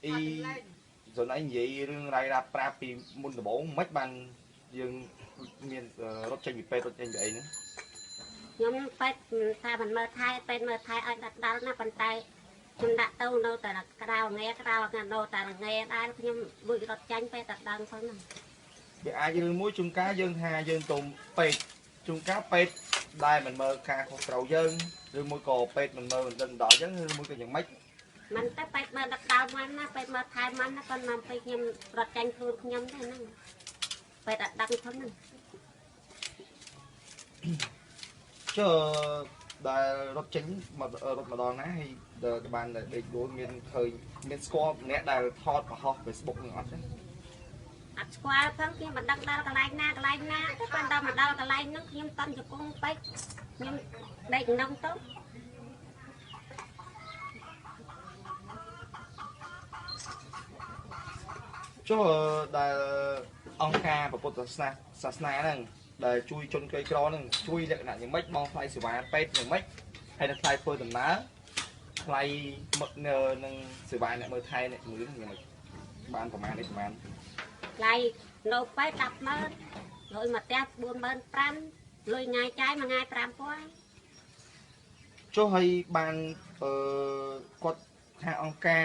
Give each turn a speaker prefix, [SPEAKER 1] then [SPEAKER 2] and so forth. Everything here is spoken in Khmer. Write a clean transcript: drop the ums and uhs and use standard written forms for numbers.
[SPEAKER 1] អ៊ី ဇនឯងនិយាយរឿងរ៉ៃរ៉ាប់ប្រាប់ពីមុនដំបូងមិនបានយើងមានរត់ចេញពីពេទ្យរត់ចេញពីអីហ្នឹង
[SPEAKER 2] ខ្ញុំពេទ្យថាមិនមើលថែពេទ្យមើលថែឲ្យដាក់ដល់ណាប៉ុន្តែខ្ញុំដាក់ទៅនៅតែក្តៅងែក្តៅនៅតែងែដែរខ្ញុំលួចរត់ចាញ់ពេទ្យតែដឹងផងហ្នឹង
[SPEAKER 1] វាអាចរឿងមួយជួនកាលយើងថាយើងទៅពេទ្យជួនកាលពេទ្យដែលមិនមើលការខុសត្រូវយើងឬមួយក៏ពេទ្យមិនមើលមិនដឹងដល់អញ្ចឹងឬមួយក៏យ៉ាងម៉េច
[SPEAKER 2] មិនទៅពេទ្យមើលដាក់ដល់មកណាពេទ្យមើលថែមកណាប៉ុន្តែពេលខ្ញុំរត់ចាញ់ខ្លួនខ្ញុំទេហ្នឹងពេទ្យអត់ដឹងផងហ្នឹង
[SPEAKER 1] ចុះដែលរត់ចេញមករត់មកដល់ណាហើយដែលបានដេកដួលមានឃើញមានស្គាល់អ្នកដែលថតបង្ហោះ Facebook នឹងអត់ទេ
[SPEAKER 2] អត់ស្គាល់ផងខ្ញុំមិនដឹងដល់កន្លែងណាកន្លែងណាទេប៉ុន្តែមកដល់កន្លែងហ្នឹងខ្ញុំតន់ជង្គង់ពេកខ្ញុំដេកក្នុងទៅ
[SPEAKER 1] ចុះដែលអង្គការពុទ្ធសាសនាសាសនាហ្នឹងដែលជួយជនក្រីក្រហ្នឹងជួយលក្ខណៈយ៉ាងម៉េចបងថ្លៃសេវាពេទ្យយ៉ាងម៉េចហើយនឹងថ្លៃធ្វើដំណើរថ្លៃមកនៅនឹងសេវាអ្នកមើលថែអ្នកជំងឺហ្នឹងយ៉ាងម៉េចបានប្រមាណនេះប្រមាណ
[SPEAKER 2] ថ្លៃនៅពេទ្យ100000លុយមកផ្ទះ45000លុយថ្ងៃចាយមួយថ្ងៃ5000
[SPEAKER 1] ចុះហើយបានអឺគាត់ថាអង្គការ